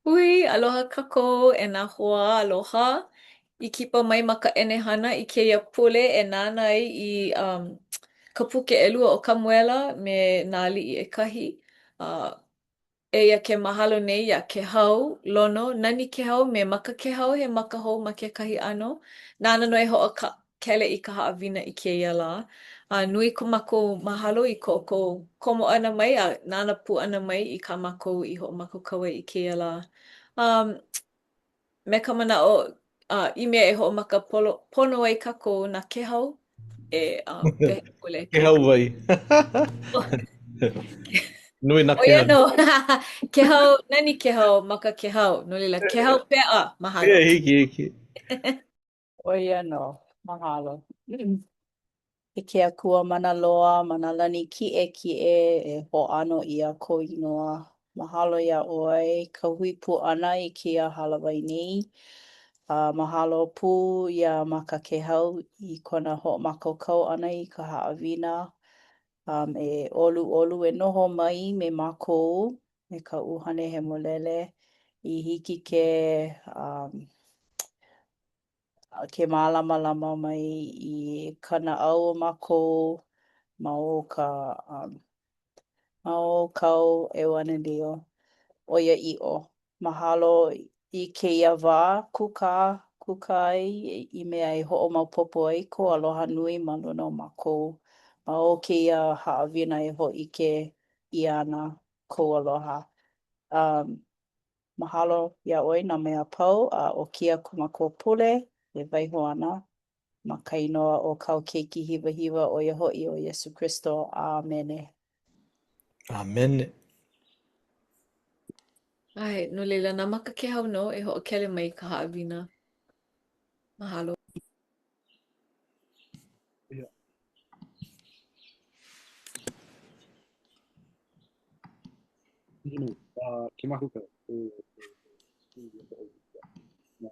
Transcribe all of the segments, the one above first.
Hui, aloha kākou e nā hoa aloha i kipa mai ma ka ʻenehana i kēia pule e nānā ai i um, ka puke ʻelua o Kamuela me nā aliʻi ʻekahi. Uh, eia ke mahalo nei iā Kehau, Lono, nani Kehau me Maka Kehau, he maka hou ma kekahi ʻano. Nāna nō e hoʻokele i ka haʻawina i kēia lā. A nui ko mākou mahalo i ko ʻoukou komo ʻana mai a nānā pū ʻana mai i kā mākou i hoʻomākaukau ai i kēia lā. Um, me ka manaʻo, uh, i mea e hoʻomaka polo, pono ai kākou na Kehau e uh, wehe pule. Kehau wai. Nui nā ʻO ia Kehau. nō. Kehau, nani Kehau, maka Kehau. No laila, Kehau Peʻa, mahalo. Yeah, hiki, hiki. ʻO ia nō, mahalo. E ke Akua mana loa ma nā lani kiʻekiʻe e hōʻano ʻia kou inoa. Mahalo iā ʻoe i ka hui pū ʻana i kēia hālāwai nei. A mahalo pū iā Maka Kehau i kona hoʻomākaukau ʻana i ka haʻawina. Um, e ʻoluʻolu e noho mai me mākou me ka ʻUhane Hemolele i hiki ke um, ke mālamalama mai i ka naʻau o mākou ma o ka um, ma o kāu ʻeuanelio ʻoiaʻiʻo. Mahalo i kēia wā kūkā, kūkā ai i mea e hoʻomaopopo ai kou aloha nui ma luna o mākou. Ma o kēia haʻawina e hōʻike ʻia ana kou aloha. Um, mahalo iā ʻoe nā mea a pau, a ʻo kēia ko mākou pule e waiho ana ma ka inoa o kāu Keiki hiwahiwa, ʻo ia hoʻi ʻo Iesū Kristo. ʻĀmene. ʻĀmene. ʻAe, no laila, na Maka Kehau nō e hoʻokele mai i ka haʻawina. Mahalo. Yeah. You know, uh, ke makuka e, e, e, e, na.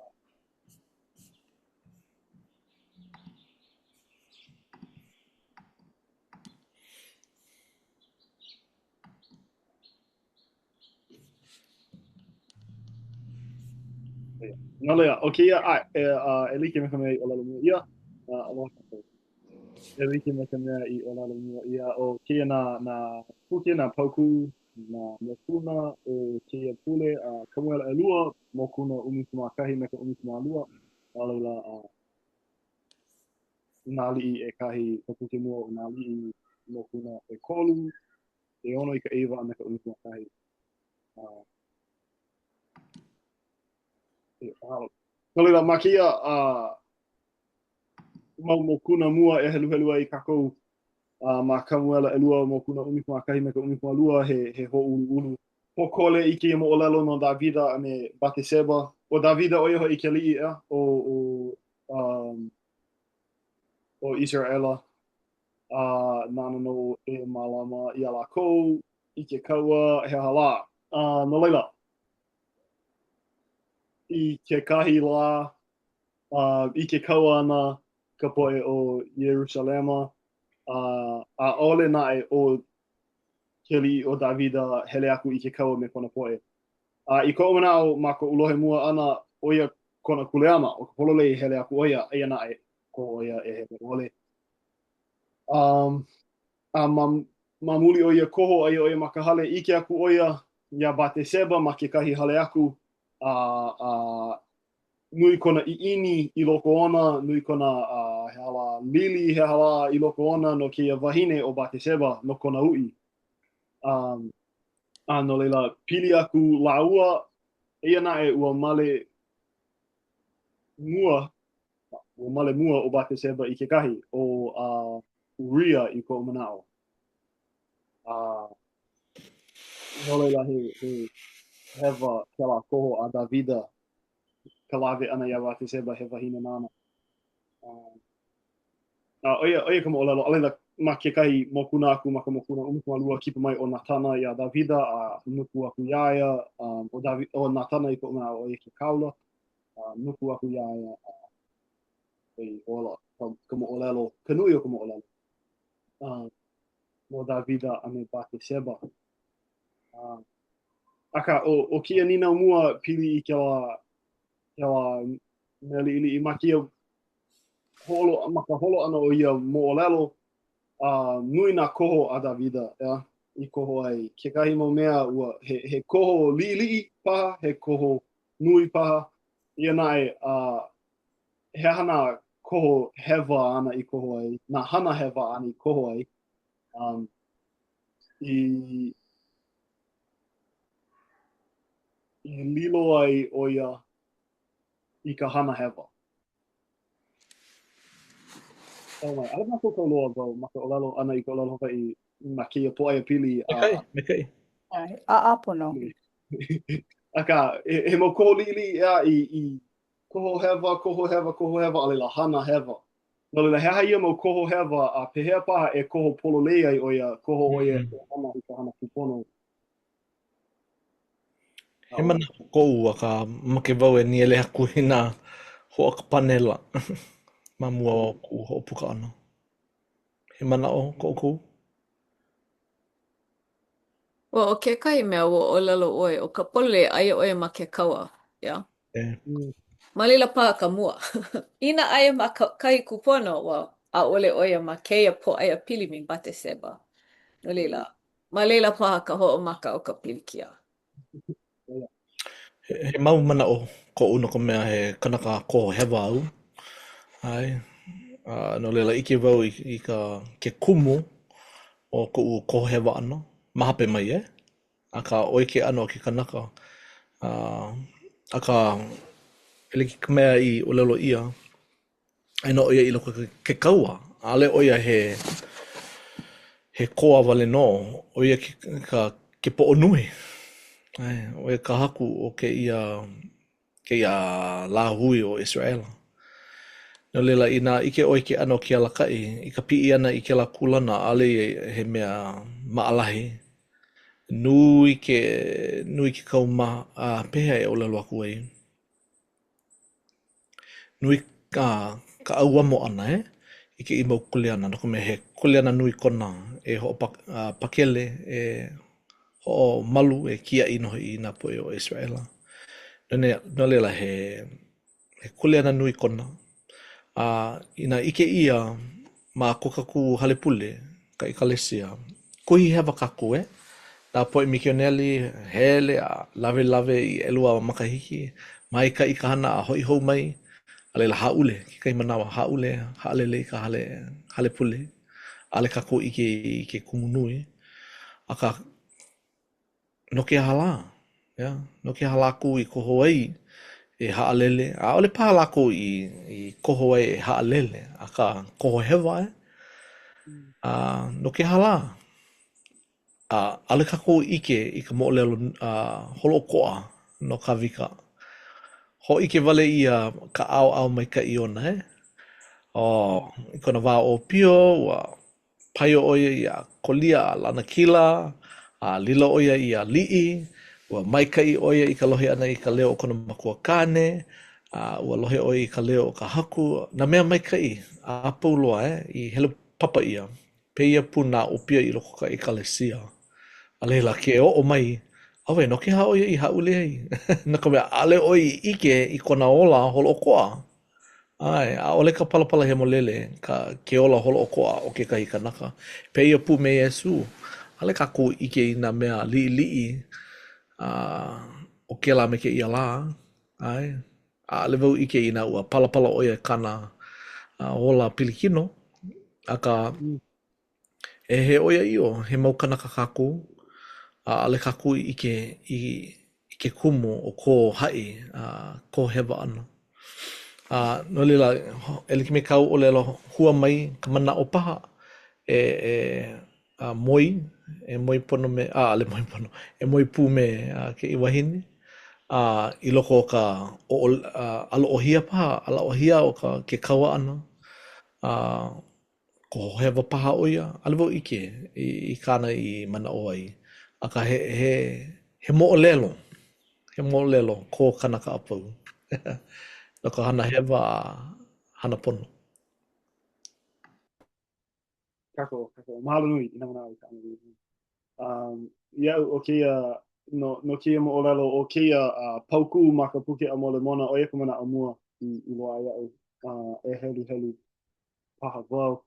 No laila, ʻo kēia, ʻae, e, uh, e like me ka mea i ʻōlelo mua ʻia, uh, aloha kākou. E like me ka mea i ʻōlelo mua ʻia, ʻo kēia nā, nā puke, nā paukū, nā mokuna o kēia pule, a uh, Kamuela ʻelua, mokuna 11 me ka 12, a laila, uh, nā aliʻi ʻekahi, ka puke mua o nā aliʻi, mokuna ʻekolu, ʻeono i ka ʻeiwa a me ka 11. Uh, e, uh, no laila, ma kēia uh, mau mokuna mua e heluhelu ai kākou uh, ma Kamuela ʻelua mokuna 11 me ka 12, he, he hōʻuluʻulu pōkole i kēia moʻolelo no Dāvida a me Bateseba. ʻO Dāvida, ʻo ia hoʻi ke aliʻi ʻeā, o, o, um, o ʻIseraʻela. A nāna nō e mālama iā lākou i ke kaua, he aha lā. A no laila, i kekahi lā, uh, i ke kaua ana ka poʻe o Ierusalema, a ʻaʻole naʻe ʻo ke aliʻi ʻo Dāvida hele aku i ke kaua me kona poʻe. A i koʻu manaʻo ma koʻu lohe mua ʻana, ʻo ia kona kuleana, ʻo ka pololei hele aku ʻo ia, eia naʻe, koho ʻo ia e hele ʻole. Um, a ma, ma muli o ia koho, aia ʻo ia ma ka hale, ʻike aku ʻo ia iā Bateseba ma kekahi hale aku, a, a nui kona ʻiʻini i loko ona, nui kona, uh, he aha lā, lili, he aha lā i loko ona no kēia wahine ʻo Bateseba, no kona uʻi. Um, a no laila, pili aku lāua, eia naʻe ua male mua Ua male mua ʻo Bateseba i kekahi, ʻo uh, Uria i koʻu manaʻo. A no laila, he, he hewa kēlā koho a Dāvida ka lawe ʻana iā Bateseba he wahine nāna. Um, a ʻo ia, ʻo ia ka moʻolelo. A laila, ma kekahi mokuna aku, ma ka mokuna 12, kipa mai ʻo Natana iā Dāvida a nuku aku iā ia. Um, ʻo, Davi, ʻo Natana i koʻu manaʻo, ʻo ia ke kāula. a nuku aku iā ia a e ola ka, ka moʻolelo, ka nui o ka moʻolelo uh, no Dāvida a me Bateseba. Uh, Akā, ʻo, ʻo kēia nīnau mua pili i kēlā, kēlā mea liʻiliʻi ma kēia holo, ma ka holo ʻana o ia moʻolelo, uh, nui nā koho a Dāvida, ʻeā, i koho ai. Kekahi mau mea, ua, he, he koho liʻiliʻi paha, he koho nui paha. Eia naʻe, uh, he aha nā koho hewa āna i koho ai, nā hana hewa āna i koho ai, um, i, i lilo ai ʻo ia i ka hana hewa. Oh my, ʻaʻole mākaukau loa wau ma ka ʻōlelo ʻana i ka ʻōlelo Hawaiʻi ma kēia pōʻaiapili. Maikaʻi, maikaʻi. ʻAe, a ʻāpono. Akā, he, he mau koho liʻiliʻi ʻeā i, i koho hewa, koho hewa, koho hewa, a laila hana hewa. No laila, he aha ia mau koho hewa, a pehea paha e koho pololei ai ʻo ia, koho ʻo ia e hana i ka hana kūpono? He manaʻo koʻu, akā make wau e nīele aku i nā hoakapanela ma mua o koʻu hoʻopuka ʻana. He manaʻo ko ʻoukou? Well, ʻo kekahi mea, ua ʻōlelo ʻoe, ʻo ka pololei, aia ʻoe ma ke kaua, yeah? E. Ma laila paha ka mua. Inā aia ma ka, kahi kūpono, well, ʻaʻole ʻo ia ma kēia pōʻaiapili me Bateseba. No laila, Ma laila paha ka hoʻomaka o ka pilikia. He mau manaʻo koʻu no ka mea he kanaka koho hewa au. ʻAe. A no laila ʻike wau i, i ka ke kumu o koʻu koho hewa ʻana ma hope mai e. Akā ʻoi ke ʻano o ke kanaka. A, akā e like ka mea i ʻōlelo ʻia, Aia nō ʻo ia i loko o ke kaua, ʻaʻole ʻo ia he he koa wale nō, ʻo ia ke ka ke poʻo nui. ʻAe, ʻo ia ka haku o kēia kēia lāhui o ʻIseraʻela. No laila, inā ʻike ʻoe i ke ʻano o ke alakaʻi, i ka piʻi ʻana i kēlā kūlana, ʻaʻole ia he mea maʻalahi. Nui ke nui ke kaumaha, a pehea e ʻōlelo aku ai? Nui ka ka ʻauamo ʻana e i kēia mau kuleana, no ka mea, he kuleana nui kona e hoʻopakele, e hoʻomalu, e kiaʻi nō hoʻi i nā poʻe o ʻIseraʻela. No laila, he he kuleana nui kona. A inā ʻike ʻia ma ko kākou hale pule, ka ʻekalesia, kuhi hewa kākou e nā poʻe mikioneli, hele a lawelawe i ʻelua makahiki, maikaʻi ka hana a hoʻi hou mai, a laila hāʻule, kekahi manawa hāʻule, haʻalele i ka hale, hale pule, ʻaʻole kākou ʻike i ke kumu nui, akā, No ke aha lā? Yeah. No ke aha lākou i koho ai e haʻalele? ʻAʻole paha lākou i, i koho ai e haʻalele, akā koho hewa e. A no ke aha lā? A ʻaʻole kākou ʻike i ka moʻolelo uh, holoʻokoʻa no Kāwika. Hōʻike wale ʻia ka ʻaoʻao maikaʻi ona, e? Oh, i kona wā ʻōpio, ua Paio ʻo ia iā Kolia a lanakila, a lilo ʻo ia i aliʻi. Ua maikaʻi ʻo ia i ka lohe ʻana i ka leo o kona makua kāne, a ua lohe ʻo ia i ka leo o ka Haku, nā mea maikaʻi a pau loa e, i helu papa ʻia. Pēia pū nā ʻōpio i loko o ka ʻekalesia. A laila, ke oʻo mai, auē, no ke aha ʻo ia i hāʻule ai? No ka mea, ʻaʻole ʻoe i ʻike i kona ola holoʻokoʻa. ʻAe, ʻaʻole ka palapala hemolele ka ke ola holoʻokoʻa o kekahi kanaka. Pēia pū me Iesū. ʻAʻole kākou ʻike i nā mea liʻiliʻi a o kēlā me kēia lā. ʻAe, ʻaʻole wau ʻike inā ua palapala ʻo ia kāna ola pilikino, akā, E he ʻoiaʻiʻo, he mau kanaka kākou, a ʻaʻole kākou i ʻike i ke kumu o ko haʻi a koho hewa ʻana. A no laila, e like me kāu ʻōlelo, hua mai ka manaʻo paha e e a moi, e moi pono me, a ʻaʻole moi pono, e moi pū me kēia wahine, a i loko o ka ʻaloʻohia paha, ʻalaʻohia o ka ke kaua ʻana, a Koho hewa paha ʻo ia, ʻaʻole wau ʻike i, i kāna i manaʻo ai. Akā, he, he, he moʻolelo, he moʻolelo ko kanaka a pau. no ka hana hewa a hana pono. Kākoʻo, kākoʻo. Mahalo nui i nā manaʻo i ka Um, iaʻu, ʻo kēia. no, no kēia moʻolelo, ʻo kēia uh, paukū ma ka puke a Molemona, ʻo ia ka manaʻo mua i, i loaʻa iaʻu uh, e heluhelu paha wau.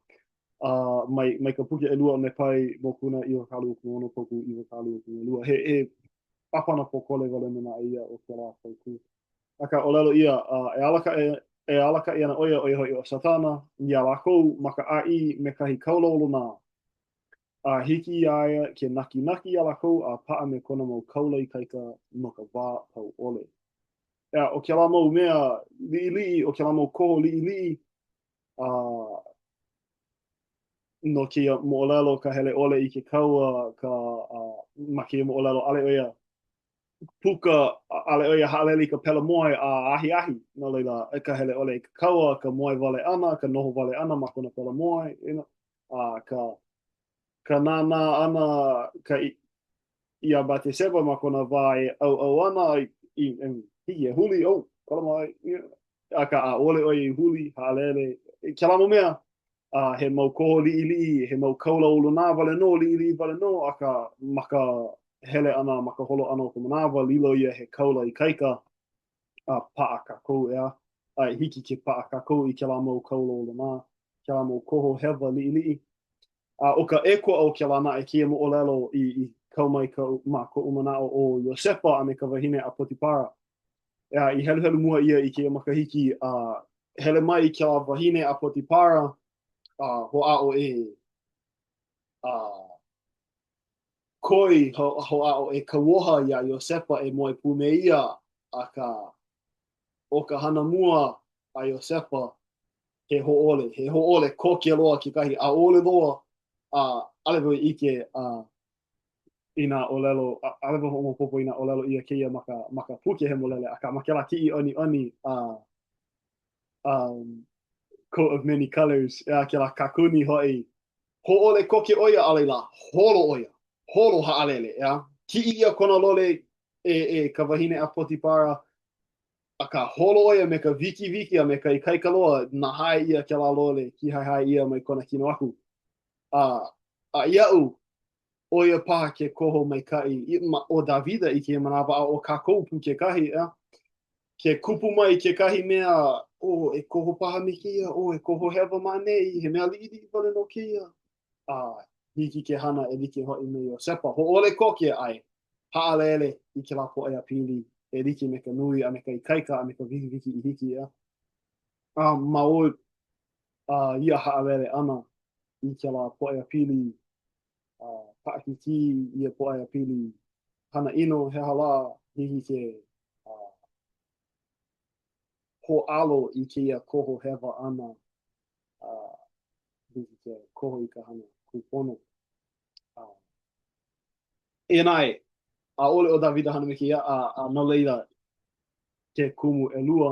Uh, mai, mai ka puke ʻelua o Nepai, mokuna 26, paukū 22. He, he ʻāpana pōkole wale nō naʻe ia o kēlā paukū. Akā, ʻōlelo ʻia, uh, e alakaʻi, e alakaʻi ana ʻo ia, ʻo ia hoʻi ʻo Satana, iā lākou ma ka ʻāʻī me kahi kaula olonā. A hiki iā ia ke nakinaki iā lākou a paʻa me kona mau kaula ikaika no ka wā pau ʻole. ʻEā, ʻo kēlā mau mea liʻiliʻi, ʻo kēlā mau koho liʻiliʻi, a no kēia moʻolelo, ka hele ʻole i ke kaua, ka, a, ma kēia moʻolelo, ʻaʻole ʻo ia puka, ʻaʻole ʻo ia haʻalele i ka pela moe a ahiahi, no laila, ka hele ʻole i ke kaua, ka moe wale ʻana, ka noho wale ʻana ma kona pela moe, you know, a ka, ka nānā ʻana ka, iā Bateseba ma kona wā e ʻauʻau ana, i, i, hiki e huli, oh, kala mai, akā ʻaʻole ʻo ia i huli, haʻalele, kēlā mau mea, a he mau koho liʻiliʻi, he mau kaula olonā wale nō, liʻiliʻi wale nō, akā ma ka hele ʻana, ma ka holo ʻana o ka manawa, lilo ia he kaula ikaika a paʻa kākou, ʻeā? A i hiki ke paʻa kākou i kēlā mau kaula olonā, kēlā mau koho hewa liʻiliʻi. A ʻo ka ʻēkoʻa o kēlā naʻe kēia moʻolelo i, i kau mai ka, ma koʻu manaʻo ʻo Iosepa a me ka wahine a Potipara. ʻEā, i heluhelu mua ʻia i kēia makahiki, a hele mai kēlā wahine a Potipara, a hoʻāʻo e, a koi, hoʻāʻo e kauoha iā Iosepa e moe pū me ia, akā, ʻo ka hana mua a Iosepa, he hōʻole, he hōʻole koke loa kekahi, ʻaʻole loa, a ʻaʻole wau i ʻike, a i nā ʻōlelo, ʻaʻole wau hoʻomaopopo i nā ʻōlelo ʻia kēia ma ka, ma ka puke hemolele, akā ma kēlā kiʻi ʻoniʻoni a um, Coat of Many Colors, ʻeā, kēlā kākuni hoʻi, hōʻole koke ʻo ia, a laila, holo ʻo ia, holo haʻalele, ʻeā, kiʻi ʻia kona lole e, e ka wahine a Potipara, akā holo ʻo ia me ka wikiwiki a me ka ikaika loa, nahae ʻia kēlā lole, kīhaehae ʻia mai kona kino aku. A, a iaʻu, ʻo ia paha ke koho maikaʻi ʻo Dāvida i kēia manawa, a ʻo kākou pū kekahi, ʻeā? Ke kupu mai kekahi mea, ʻo, e koho paha me kēia, ʻo, e koho hewa ma ʻaneʻi, he mea liʻiliʻi wale nō kēia. A hiki ke hana e like hoʻi me Iosepa, hōʻole koke a e haʻalele i kēlā pōʻaiapili e like me ka nui a me ka ikaika a me ka wikiwiki i hiki, ʻeā? A ma o ia haʻalele ʻana i kēlā pōʻaiapili paʻakikī ia pōʻaiapili hana ʻino, he aha lā, hiki ke hōʻalo i kēia koho hewa ʻana, a hiki ke koho i ka hana kūpono. Eia naʻe, ʻaʻole ʻo Dāvida hana me kēia, a, a no laila ke kumu ʻelua,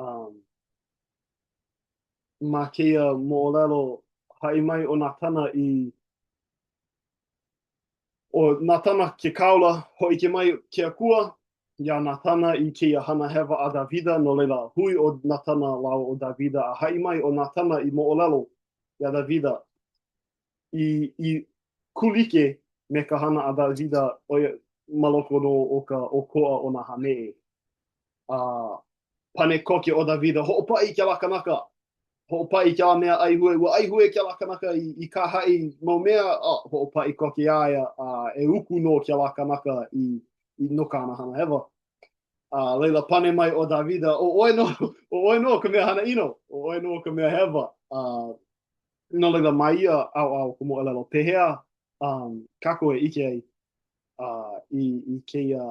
um, ma kēia moʻolelo, haʻi mai ʻo Natana i, ʻo Natana ke kāula, hōʻike mai ke Akua iā Natana i kēia hana hewa a Dāvida, no laila, hui ʻo Natana lāua ʻo Dāvida, a haʻi mai ʻo Natana i moʻolelo iā Dāvida i, i kūlike me ka hana a Dāvida, ʻo ia, ma loko nō o ka ʻokoʻa o nā hāmeʻe. A pane koke ʻo Dāvida, Hoʻopaʻi i kēlā kanaka! Hoʻopaʻi i kēlā mea ʻaihue! Ua ʻaihue kēlā kanaka i, i kā haʻi mau mea, a hoʻopaʻi koke iā ia, a e uku nō kēlā kanaka i, i no kāna hana hewa. A laila pane mai ʻo Dāvida, ʻO ʻoe nō, ʻo ʻoe nō ka mea hana ʻino, ʻo ʻoe nō ka mea hewa. A no laila, ma ia ʻaoʻao o ka moʻolelo, pehea um, kākou e ʻike ai uh, i, i kēia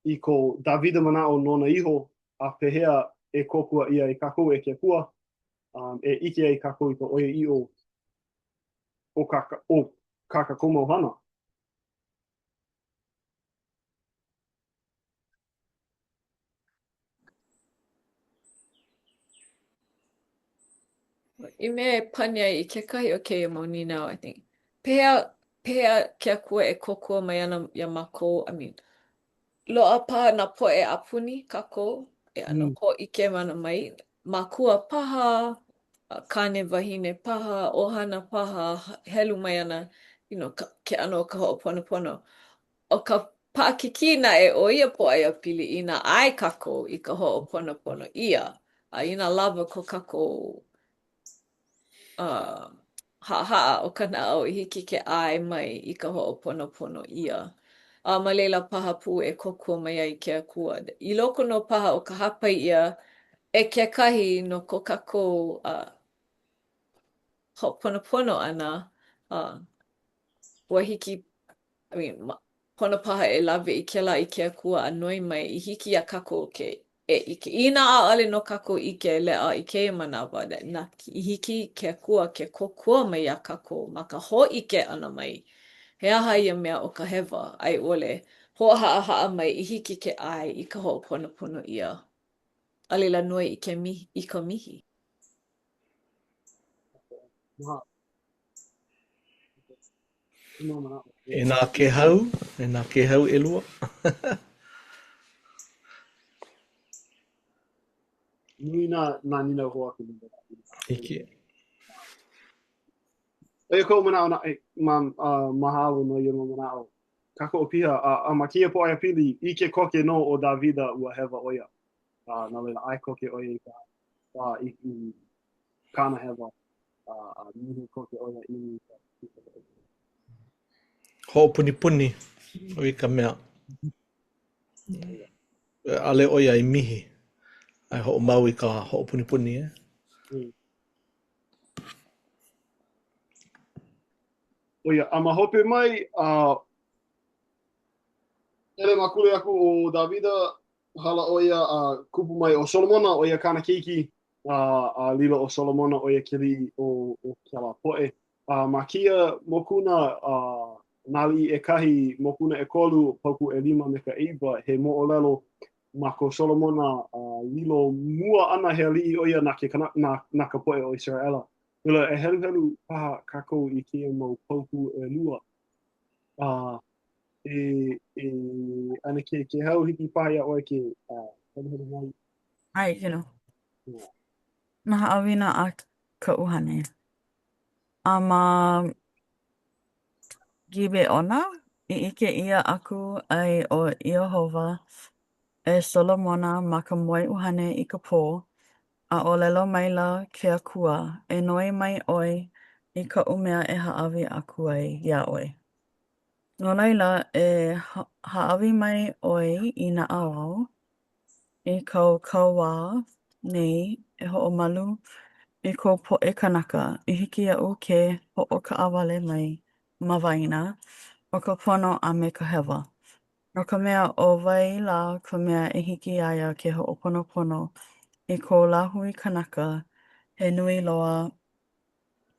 i ko Dāvida manaʻo nona iho, a pehea e kōkua ʻia ai kākou e ke Akua, um, e ʻike ai kākou i ka ʻoiaʻiʻo o kā, o kā kākou mau hana. I mea e pani ai i kekahi o kēia mau nīnau, I think, pehea, pehea ke Akua e kōkua mai ana iā mākou, I mean, loaʻa paha nā poʻe a puni kākou e ʻano mm. hōʻike mana mai, mākua paha, kāne wahine paha, ʻohana paha, helu mai ana, you know, ka, ke ʻano o ka hoʻoponopono. ʻO ka. Paʻakikī naʻe o ia pōʻaiapili inā ʻae kākou i ka hoʻoponopono ʻia, a inā lawa ko kākou uh, haʻahaʻa o ka naʻau i hiki ke ʻae mai i ka hoʻoponopono ʻia. A ma laila paha pū e kōkua mai ai ke Akua. I loko nō paha o ka hāpai ʻia e kekahi no ko kākou uh, hoʻoponopono ʻana, uh, ua hiki I mean, pono paha e lawe i kēlā i ke Akua a noi mai i hiki iā kākou ke e ʻike. Inā ʻaʻole nō kākou ʻike leʻa i kēia manawa, na, i hiki ke Akua ke kōkua mai iā kākou ma ka hōʻike ʻana mai he aha ia mea ʻo ka hewa, a i ʻole, hoʻohaʻahaʻa mai i hiki ke ʻae i ka hoʻoponopono ʻia. A laila noi i ke mihi, i ka mihi. E nā kēhau, e nā kēhau ʻelua. Nui nā, nā nīnau hou aku. Hiki. ʻO ia koʻu manaʻo naʻe, ma, uh, mahalo no ia mau manaʻo. Kākoʻo piha, a, a ma kēia pōʻaiapili, ʻike koke nō ʻo Dāvida ua hewa ʻo ia. Uh, no laila, ʻae koke ʻo ia i ka, uh, i, i kāna hewa. A, a mihi koke ʻo ia i ka Hoʻopunipuni ʻo ia ka mea. ʻAʻole ʻo ia i mihi, a e hoʻomau i ka hoʻopunipuni, eh? Mm. ʻO ia, a ma hope mai, a uh, ʻelemakule aku ʻo Dāvida, hala ʻo ia a kupu mai ʻo Solomona, ʻo ia kāna keiki, a, a lilo ʻo Solomona ʻo ia ke aliʻi o, o kēlā poʻe. A ma kēia mokuna, a, Nā Aliʻi ʻEkahi, mokuna ʻekolu, paukū ʻelima me ka ʻeiwa, he moʻolelo ma ko Solomona a, lilo mua ʻana he aliʻi ʻo ia na ke kana, na, na ka poʻe o ʻIseraʻela. No laila, e heluhelu paha kākou i kēia mau paukū ʻelua. A, e, e ʻAnakē Kēhau, hiki paha iā ʻoe ke uh, heluhelu mai. ʻAe, you know. Nā haʻawina a ka ʻUhane. A ma Gibeona i ʻike ʻia aku ai ʻo Iēhova e Solomona ma ka moeʻuhane i ka pō, a ʻōlelo maila ke Akua, E noi mai ʻoe i kaʻu mea e hāʻawi aku ai iā ʻoe. No laila, e hāʻawi mai ʻoe i naʻauao i kāu kauā nei e hoʻomalu i kou poʻe kānaka, i hiki iaʻu ke hoʻokaʻawale mai ma waena o ka pono a me ka hewa. No ka mea, ʻo wai lā ka mea e hiki iā ia ke hoʻoponopono i kou lāhui kanaka he nui loa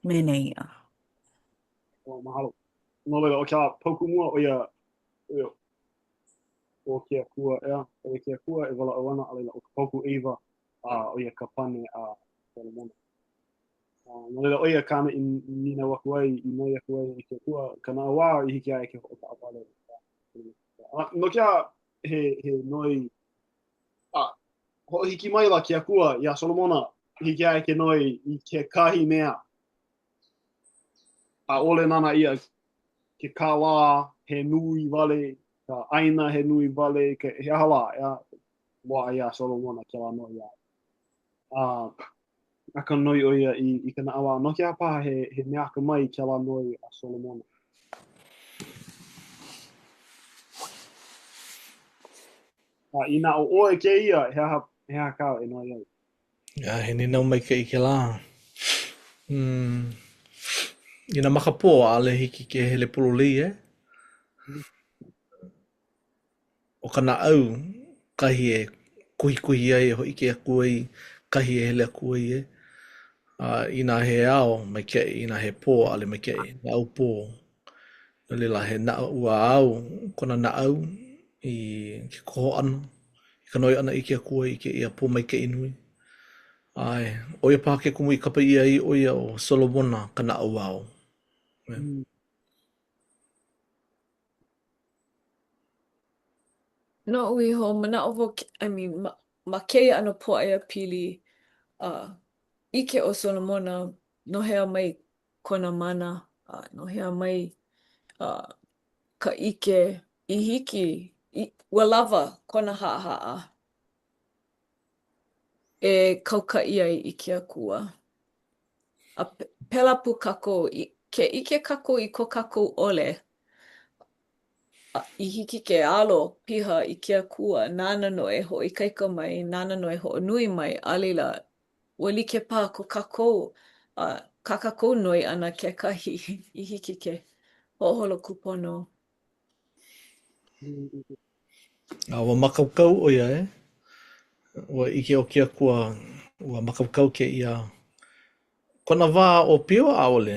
me nēia? Oh, mahalo. No laila, ʻo kēlā paukū mua, ʻo ia, ʻo ia, ʻo ke Akua, ʻeā, ʻo ia ke Akua e walaʻau ana, a laila, ʻo ka paukū ʻeiwa, a ʻo ia ka pane a Solomona. A, no laila, ʻo ia kāna i nīnau aku ai, i noi aku ai i ke Akua, ka naʻauao i hiki iā ia ke hoʻokaʻawale. A, no ke aha he, he noi, a, hoʻohiki maila ke Akua iā Solomona, hiki iā ia ke noi i kekahi mea. ʻAʻole nānā ʻia ke kālā he nui wale, ka ʻāina he nui wale, ke, he aha lā, ʻeā, loaʻa iā Solomona kēlā noi iā ia. A, akā noi ʻo ia i, i ka naʻauao. No ke aha paha he, he mea akamai kēlā noi a Solomona? A inā ʻo ʻoe kēia, he aha, he aha kāu e noi ai? Yeah, he nīnau maikaʻi kēlā. Hmm. Inā makapō, ʻaʻole hiki ke hele pololei, eh? ʻO ka naʻau kahi e kuhikuhi ai, e hōʻike aku ai kahi e hele aku ai, eh? A inā he ao, maikaʻi, inā he pō, ʻaʻole maikaʻi, naʻaupō. No laila, he naʻau, ua ao kona naʻau i ke koho ʻana, i ka noi ʻana i ke Akua i kēia pōmaikaʻi nui. ʻAe, ʻo ia paha ke kumu i kapa ʻia ai ʻo ia ʻo Solomona ka naʻauao. Mm. Noʻu iho, manaʻo wau, I mean, ma, ma kēia ʻano pōʻaiapili, uh, ʻike ʻo Solomona no hea mai kona mana, uh, no hea mai uh, ka ʻike. I hiki, i, ua lawa kona haʻahaʻa e kaukaʻi ai i ke Akua. A pēlā pū kākou, i, ke ʻike kākou i ko kākou ʻole, a i hiki ke alo piha i ke Akua, nāna nō e hoʻoikaika mai, nāna nō e hoʻonui mai, a laila, ua like paha ko kākou, a kā kākou noi ʻana kekahi i hiki ke hoʻoholo kūpono. A ua mākaukau ʻo ia, e? Ua ʻike ʻo ke Akua, ua mākaukau kēia. Kona wā ʻōpio, ʻaʻole?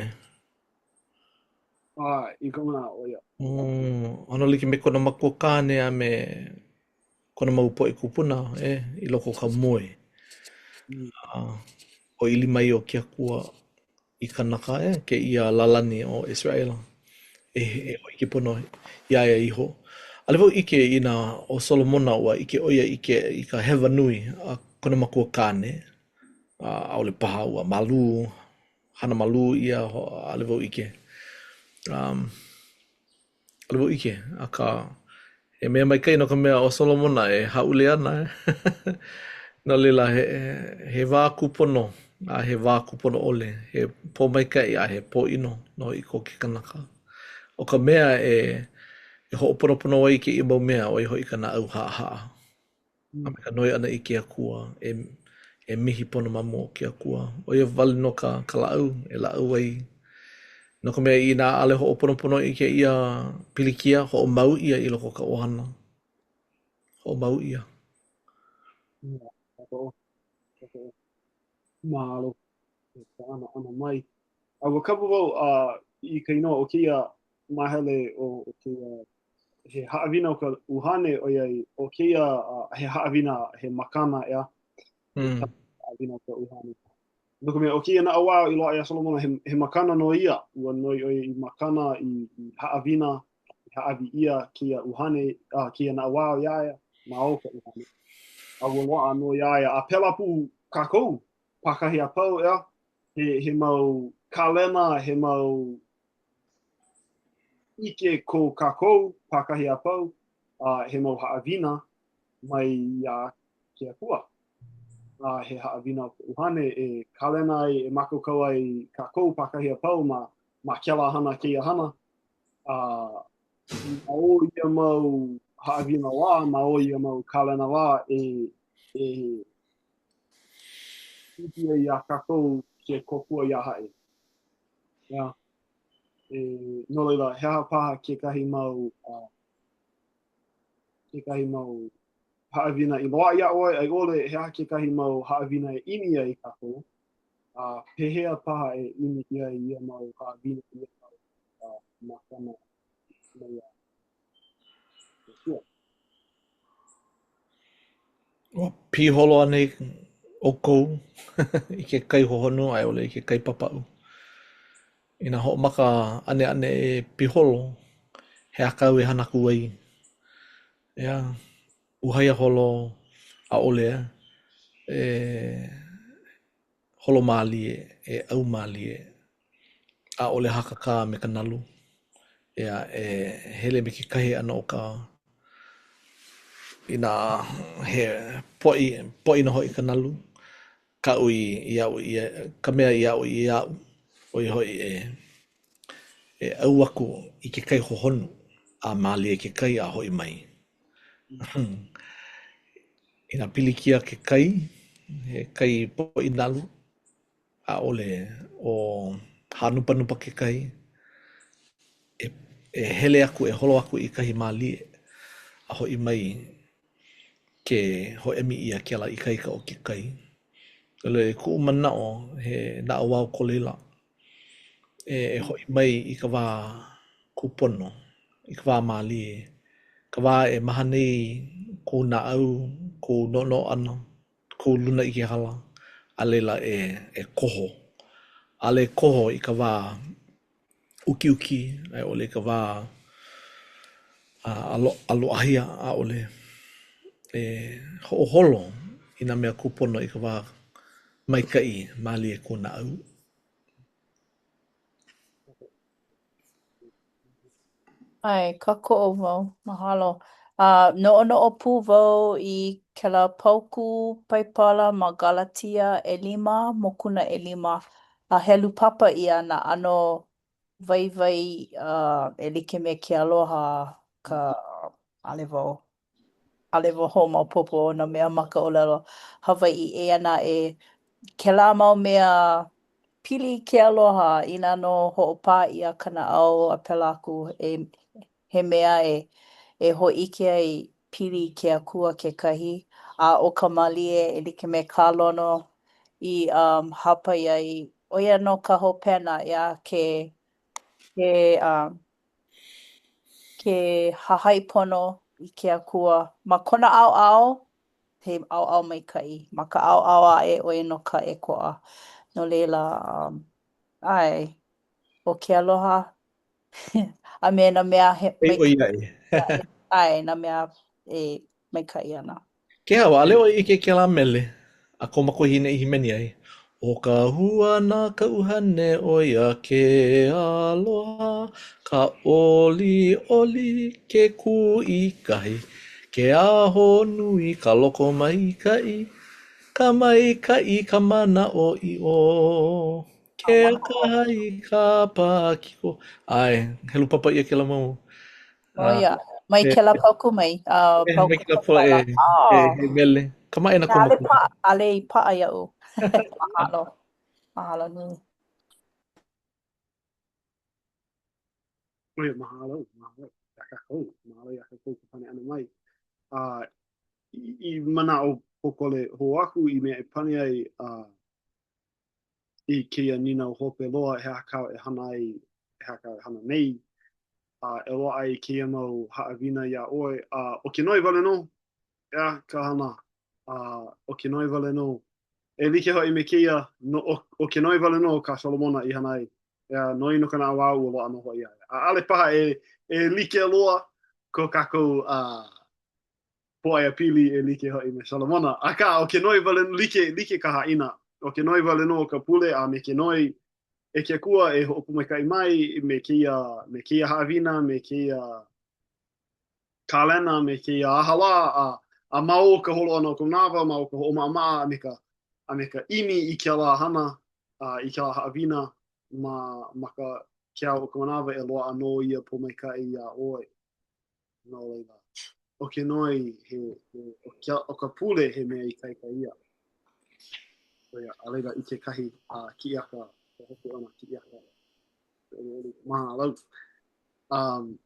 ʻAe, i koʻu manaʻo, ʻo ia. ʻAno like me kona makuakāne a me kona mau poʻe kūpuna, e, i loko o ka moe. A ʻōʻili mai ʻo ke Akua i kanaka, e, kēia lālani o ʻIseraʻela e, e hōʻike pono iā ia iho. ʻAʻole wau ʻike inā ʻo Solomona ua ʻike ʻo ia i ke i ka hewa nui a kona makuakāne, a ʻaʻole paha ua malū, hana malū ʻia, ʻaʻole wau ʻike. Um, ʻaʻole wau ʻike, akā, he mea maikaʻi no ka mea ʻo Solomona e hāʻule ana. No laila, he, he wā kūpono a he wā kūpono ʻole, he pōmaikaʻi a he pōʻino nō hoʻi ko ke kanaka. ʻO ka mea e, e hoʻoponopono ai kēia mau mea, ʻo ia hoʻi ka naʻau haʻahaʻa. a me ka noi ʻana i ke Akua e, e mihi pono ma mua o ke Akua. ʻO ia wale nō ka, ka lāʻau e lāʻau ai. No ka mea, inā ʻaʻole hoʻoponopono i kēia pilikia, hoʻomau ʻia i loko o ka ʻohana. Hoʻomau ʻia. Mahalo e ka ana ʻana mai. A ua kapa wau uh, i ka inoa o kēia māhele o, o kēia he haʻawina o ka ʻuhane ʻoiai ʻo kēia he haʻawina he makana ʻeā. Mm. Haʻawina o ka ʻuhane. No ka mea, ʻo kēia naʻauao i loaʻa iā Solomona, he, he makana nō ia. Ua noi ʻo ia i makana, i, i haʻawina, i hāʻawi ʻia kēia ʻuhane, uh, kēia naʻauao iā ia, ma o ka ʻuhane. A ua loaʻa nō iā ia. A pēlā pū kākou, pākahi a pau, ʻeā, he, he mau kalena, he mau ʻike ko kākou pākahi a pau, a he mau haʻawina mai iā ke Akua. A he haʻawina o ka ʻuhane e kalena ai, e mākaukau ai kākou pākahi a pau ma, ma kēlā hana kēia hana. A ma o ia mau haʻawina lā, ma o ia mau kalena lā e, e hiki ai iā kākou ke kōkua iā haʻi. Yeah. E, no laila, he aha paha kekahi mau, uh, kekahi mau haʻawina i loaʻa iā ʻoe, a i ʻole, he aha kekahi mau haʻawina e ʻimi ai kākou, a uh, pehea paha e ʻimi ʻia ai ia mau haʻawina, ia mau uh, makana mai iā ke Akua. Ua piholo anei ʻoukou i ke kai hohonu a i ʻole i ke kai papaʻu? Inā hoʻomaka ʻaneʻane e piholo, he aha kāu e hana aku ai? ʻEā, uhai a holo, ʻaʻole e holo mālie, e ʻau mālie, ʻaʻole hakakā me ka nalu. ʻEā, e hele me ke kahe ʻana o ka inā he poʻi, poʻi nō hoʻi ka nalu, kaʻu i, i aʻo ʻia, ka mea i aʻo ʻia iaʻu, ʻo ia hoʻi e, e ʻau aku i ke kai hohonu a mālie ke kai a hoʻi mai. Inā pilikia ke kai, he kai poʻi nalu, ʻaʻole o hānupanupa ke kai, e, e hele aku, e holo aku i kahi mālie a hoʻi mai ke hoʻēmi ʻia kēlā ikaika o ke kai. No laila, i kuʻu manaʻo, he naʻauao ko laila e, e hoʻi mai i ka wā kūpono, i ka wā mālie, ka wā e maha nei kou naʻau, kou noʻonoʻo ʻana, kou luna i ke hala, a laila e, e koho. ʻAʻole e koho i ka wā ukiuki, a i ʻole i ka wā aloahi, ʻaʻole. E hoʻoholo i nā mea kūpono i ka wā maikaʻi mālie kou naʻau. ʻAe, kākoʻo wau. Mahalo. A noʻonoʻo pū wau i kēlā paukū Paipala ma Galatia ʻelima, mokuna ʻelima, a helu papa ʻia nā ʻano waiwai e like me ke aloha, ka ʻaʻole wau, ʻaʻole wau hoʻomaopopo o nā mea ma ka ʻōlelo Hawaiʻi. Eia naʻe, kēlā mau mea pili i ke aloha, inā nō hoʻopā ʻia ka naʻau a pēlā aku, e he mea e e hōʻike ai pili i ke Akua kekahi, a ʻo ka mālie e like me kā Lono i um hāpai ai, ʻo ia nō ka hopena, ʻeā, ke ke um ke hahai pono i ke Akua ma kona ʻaoʻao, he ʻaoʻao maikaʻi. Ma ka ʻaoʻao aʻe, ʻo ia nō ka ʻēkoʻa. No laila, um, ʻae, ʻo ke aloha a me nā mea he Ei, ʻoiai. ʻae, nā mea e maikaʻi ana. Kēhau, ʻaʻole ʻoe ʻike i kēlā mele a ko makuahine i hīmeni ai, ʻO ka hua na ka ʻuhane ʻo ia ke aloha, ka ʻoliʻoli, ke kuʻikahi, ke ahonui, ka lokomaikaʻi, ka maikaʻi, ka manaʻoʻiʻo, ke akahai, ka paʻakikō. ʻAe, helu papa ʻia kēlā mau ʻO ia, mai kēlā paukū mai, uh, paukū paipala. Oh. He mele. Kamaʻāina ko ʻAʻole paʻa, ʻaʻole i paʻa iaʻu. Mahalo. Mahalo nui. ʻO ia, mahalo, mahalo iā kākou, mahalo iā kākou ka pane ʻana mai. A uh, i, i manaʻo pōkole hou aku i mea e pane ai uh, i kēia nīnau hope loa, he aha kāu e hana ai, he aha kāu e hana nei, a e loaʻa ai kēia mau haʻawina iā ʻoe, a ʻo ke noi wale nō, ʻeā, ka hana, a ʻo ke noi wale nō, e like hoʻi me kēia, no, ʻo, ʻo ke noi wale nō kā Solomona i hana ai, ʻeā, noi no ka naʻauao ua loaʻa nō hoʻi iā ia. A ʻaʻole paha e, e like loa ko kākou, uh, pōʻaiapili e like hoʻi me Solomona. Akā, ʻo ke noi wale like, like ka haʻina. ʻO ke noi wale nō ka pule a me ke noi e ke Akua e hoʻopōmaikaʻi mai me kēia, me kēia haʻawina, me kēia kālena, me kēia aha lā, a, a ma o ka holo ʻana o ka manawa, ma o ka hoʻomaʻamaʻa a me ka, a me ka ʻimi i kēlā hana, a i kēlā haʻawina ma, ma ka, ke au o ka manawa e loaʻa nō ia pōmaikaʻi iā ʻoe. No laila, ʻo ke noi, he, he, ʻo, ke, ʻo ka pule he mea ikaika ia. ʻO ia, a laila i kekahi a uh, kiʻiaka, ka hope ona kiʻiaka, mahalo. Um,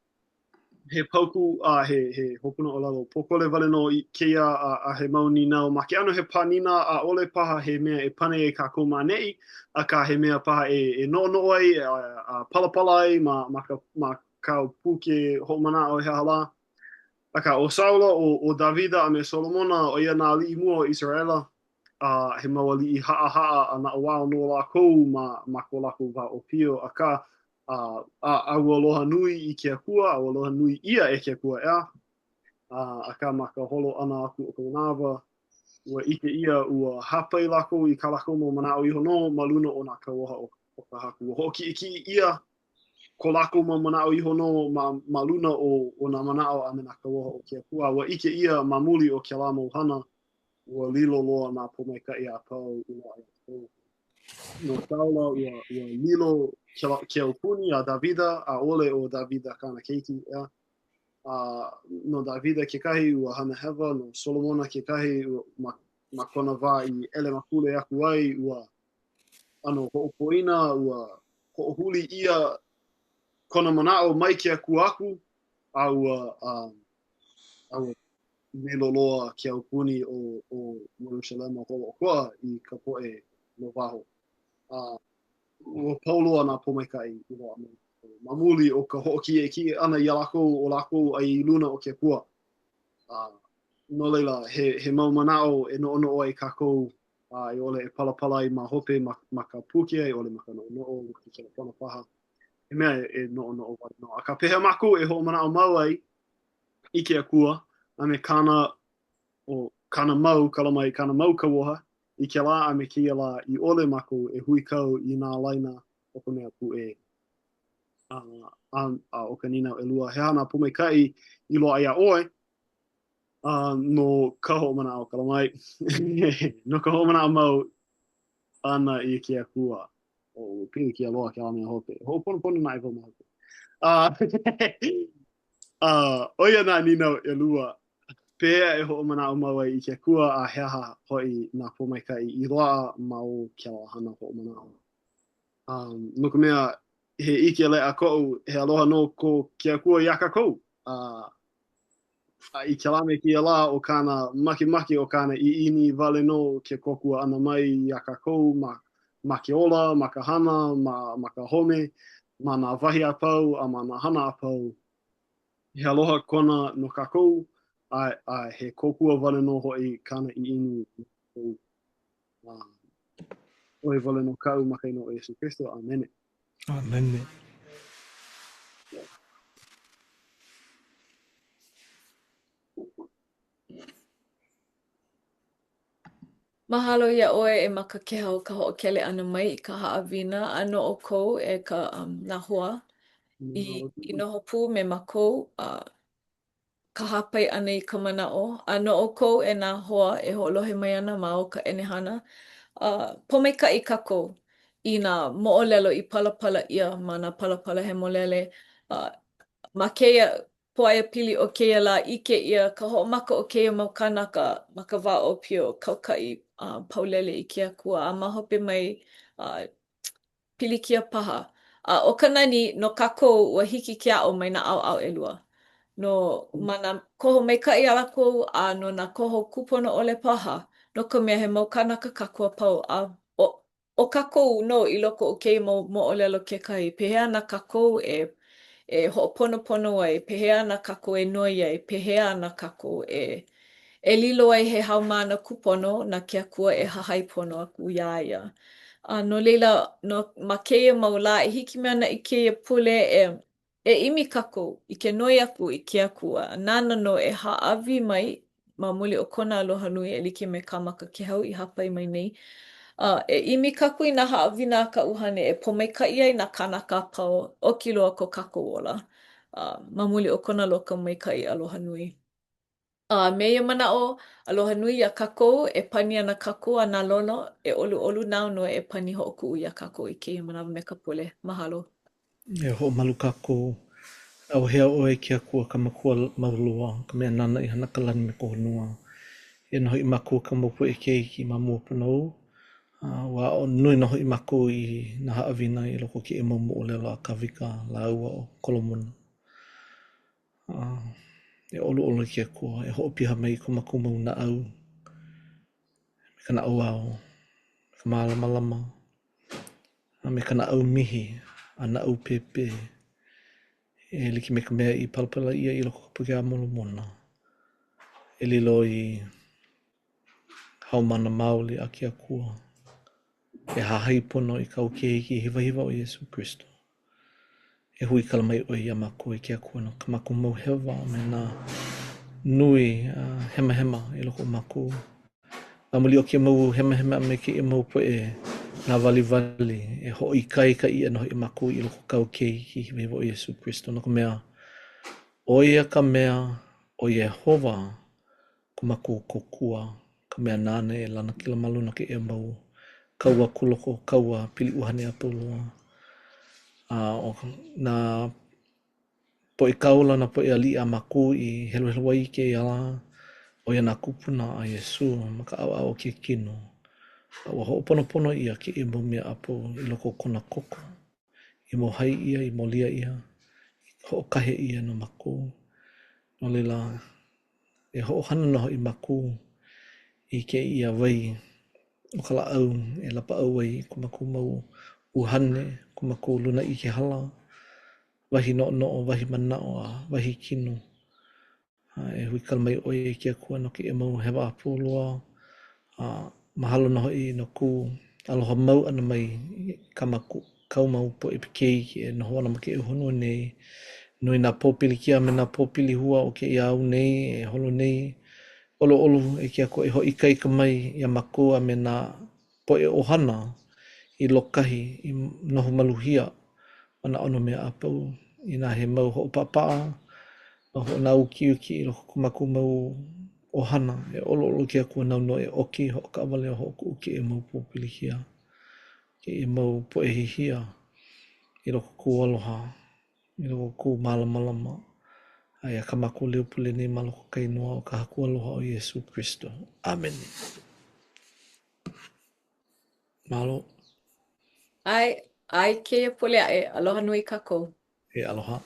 he paukū a uh, he, he hopuna ʻōlelo pōkole wale nō i kēia a, a he mau nīnau ma ke ʻano he pānina ʻaʻole paha he mea e pane ai kākou ma ʻaneʻi, akā he mea paha e, e noʻonoʻo ai a, a palapala ai ma, ma ka, ma kāu puke hoʻomanaʻo he aha lā. Akā, ʻo Saula, ʻo, ʻo Dāvida a me Solomona, ʻo ia nā aliʻi mua o ʻIseraʻela, a he mau aliʻi haʻahaʻa a naʻauao nō lākou ma, ma ko lākou wā ʻōpio, akā, a, a, a ua aloha nui i ke Akua, a ua aloha nui ʻia e ke Akua, ʻeā? A, akā, ma ka holo ʻana aku o ka manawa, ua ʻike ʻia, ua hāpai lākou i kā lākou mau manaʻo iho nō ma luna o nā kauoha o, o ka Haku. Ua hoʻokiʻekiʻe ʻia ko lākou mau manaʻo iho nō ma, ma luna o, o nā manaʻo a me nā kauoha o ke Akua. Ua ʻike ʻia ma muli o kēlā mau hana, ua lilo loa nā pōmaikaʻi a pau i loaʻa iā lākou. No Saula, ua, ua lilo ke, ke aupuni iā Dāvida, ʻaʻole ʻo Dāvida kāna keiki, ʻeā. A no Dāvida kekahi, ua hana hewa, no Solomona kekahi, ua, ma, ma kona wā i ʻelemakule aku ai, ua ʻano hoʻopoina, ua hoʻohuli ʻia kona manaʻo mai ke Akua aku, a ua, um, a ua lilo loa ke aupuni o, o Ierusalema holoʻokoʻa i ka poʻe no waho. A ua pau loa nā pōmaikaʻi i loaʻa mai ma muli o ka hoʻokiʻekiʻe ʻana iā lākou, ʻo lākou aia i luna o ke Akua. A no laila, he, he mau manaʻo e noʻonoʻo ai kākou a i ʻole e palapala ai ma hope ma, ma ka puke, a i ʻole ma ka noʻonoʻo, ma ke kelepona paha. He mea e, e noʻonoʻo wale nō. Akā, pehea mākou e hoʻomanaʻo mau ai i ke Akua a me kāna, o, kāna mau, kala mai, kāna mau kauoha i kēlā a me kēia lā i ʻole mākou e huikau i nā laina o ka mea kūʻē. A, a, a ʻo ka nīnau ʻelua, he aha nā pōmaikaʻi i loaʻa iā ʻoe uh, no ka hoʻomanaʻo kala mai, no ka hoʻomanaʻo mau ʻana i ke Akua. Oh, pilikia loa kēlā mea hope. Hoʻoponopono naʻe wau ma hope. Uh, uh, ʻo ia nā nīnau ʻelua. Pehea e hoʻomanaʻo mau ai i ke Akua a he aha hoʻi nā pōmaikaʻi i loaʻa ma o kēlā hana hoʻomanaʻo? Um, no ka mea, he ʻike leʻa koʻu, he aloha nō ko ke Akua iā kākou. Uh, a i kēlā me kēia lā, ʻo kāna makemake, ʻo kāna ʻiʻini wale nō ke kōkua ʻana mai iā kākou ma, ma ke ola, ma ka hana, ma, ma ka home, ma nā wahi a pau, a ma nā hana a pau. He aloha kona no kākou, a, a he kōkua wale nō hoʻi kāna ʻiʻini no kākou. A, ʻo ia wale nō kaʻu ma ka inoa o Iesū Kristo. ʻĀmene. ʻĀmene. Mahalo iā ʻoe e Makakehau ka hoʻokele ʻana mai i ka haʻawina a no ʻoukou e ka um, nā hoa i, i noho pū me mākou uh, ka hāpai ʻana i ka manaʻo a no ʻoukou e nā hoa e hoʻolohe mai ana ma o ka ʻenehana uh, pōmaikaʻi kākou i nā moʻolelo i palapala ʻia ma nā palapala hemolele uh, ma kēia pōʻaiapili o kēia lā, ʻike ʻia ka hoʻomaka o kēia mau kānaka ma ka wā ʻōpio, kaukaʻi a paulele i ke Akua, a ma hope mai, uh, pilikia paha. A ʻo ka nani, no kākou, ua hiki ke aʻo mai nā ʻaoʻao ʻelua. No ma nā koho maikaʻi a lākou a no nā koho kūpono ʻole paha, no ka mea, he mau kānaka kākou a pau, a ʻo ʻO kākou nō i loko o kēia mau moʻolelo kekahi, pehea ana kākou e e hoʻoponopono ai, pehea ana kākou e noi ai, pehea ana kākou e e lilo ai he haumāna kūpono na ke Akua e hahai pono aku iā ia. A no laila, no, ma kēia mau lā e hiki mai ana i kēia pule e E ʻimi kākou i ke noi aku i ke Akua, nāna nō e hāʻawi mai ma muli o kona aloha nui e like me kā Makakehau i hāpai mai nei. A e ʻimi kākou i nā haʻawina a ka ʻUhane e pōmaikaʻi ai nā kānaka a pau, oki loa ko kākou ola, a ma muli o kona lokomaikaʻi aloha nui. A me ia manaʻo, aloha nui iā kākou, e pani ana kākou a na Lono, e ʻoluʻolu nāu nō e pani hoʻokuʻu iā kākou i kēia manawa me ka pule. Mahalo. E hoʻomalu kākou. ʻAuhea ʻoe e ke Akua ka Makua mau loa, ka mea nāna i hana ka lani me ka honua. Eia nō hoʻi mākou kāu mau poʻe keiki ma mua pono ou. A ua aʻo nui nō hoʻi mākou i nā haʻawina i loko o kēia mau moʻolelo a Kāwika lāua ʻo Kolomona. A e ʻoluʻolu e ke Akua, e hoʻopiha mai i ko mākou mau naʻau me ka naʻauao, me ka mālamalama, a me ka naʻau mihi a naʻau pēpē, e like me ka mea i palapala ʻia i loko o ka Puke a Molomona, e lilo i haumāna maoli a ke Akua, e hahai pono i kāu Keiki hiwahiwa ʻo Iesū Kristo. E huikala mai ʻoe iā mākou e ke Akua no kā mākou mau hewa a me nā nui hemahema i loko o mākou. Ma muli o kēia mau hemahema a me kēia mau poʻe nāwaliwali, e hoʻoikaika ʻia nō hoʻi mākou i loko o kāu Keiki hiwahiwa ʻo Iesū Kristo, no ka mea, ʻo ia ka mea ʻo Iēhova ko mākou kōkua, ka mea nāna e lanakila ma luna o kēia mau kaua kūloko, kaua pili ʻuhane a pau loa. A ʻo nā poʻe kāula, nā poʻe aliʻi a mākou i heluhelu ai i kēia lā, ʻo ia nā kūpuna a Iesū ma ka ʻaoʻao o ke kino. A ua hoʻoponopono ʻia kēia mau mea a pau i loko o kona koko, i mōhai ʻia, i molia ʻia, i hoʻokahe ʻia no mākou. No laila, E hoʻohana nō hoʻi mākou i kēia wai o ka lāʻau e lapaʻau ai i ko mākou mau ʻuhane, ko mākou lunaʻikehala, wahi noʻonoʻo, wahi manaʻo, a wahi kino. A e huikala mai ʻoe e ke Akua no kēia mau hewa a pau loa, a mahalo nō hoʻi no kou aloha mau ʻana mai i kā mākou, kāu mau poʻe keiki e noho ana ma kēia honua nei. Nui nā pōpilikia a me nā pōpilihua o kēia au nei e holo nei. ʻOluʻolu e ke Akua e hoʻoikaika mai iā mākou a me nā poʻe ʻohana i lōkahi, i noho maluhia. ma nā ʻano mea a pau. Inā he mau hoʻopaʻapaʻa, mau hoʻonāukiuki i loko o ko mākou mau ʻohana, e ʻoluʻolu ke Akua nāu nō e ʻoki, hoʻokaʻawale a hoʻokuʻu kēia mau pōpilikia, kēia mau poʻe hihia i loko o kou aloha, i loko o kou mālamalama. Aia kā mākou leo pule nei ma loko o ka inoa o ka Haku aloha ʻo Iesū Kristo. ʻĀmene. Mahalo. ʻAe, a i kēia pule aʻe, aloha nui kākou. E aloha.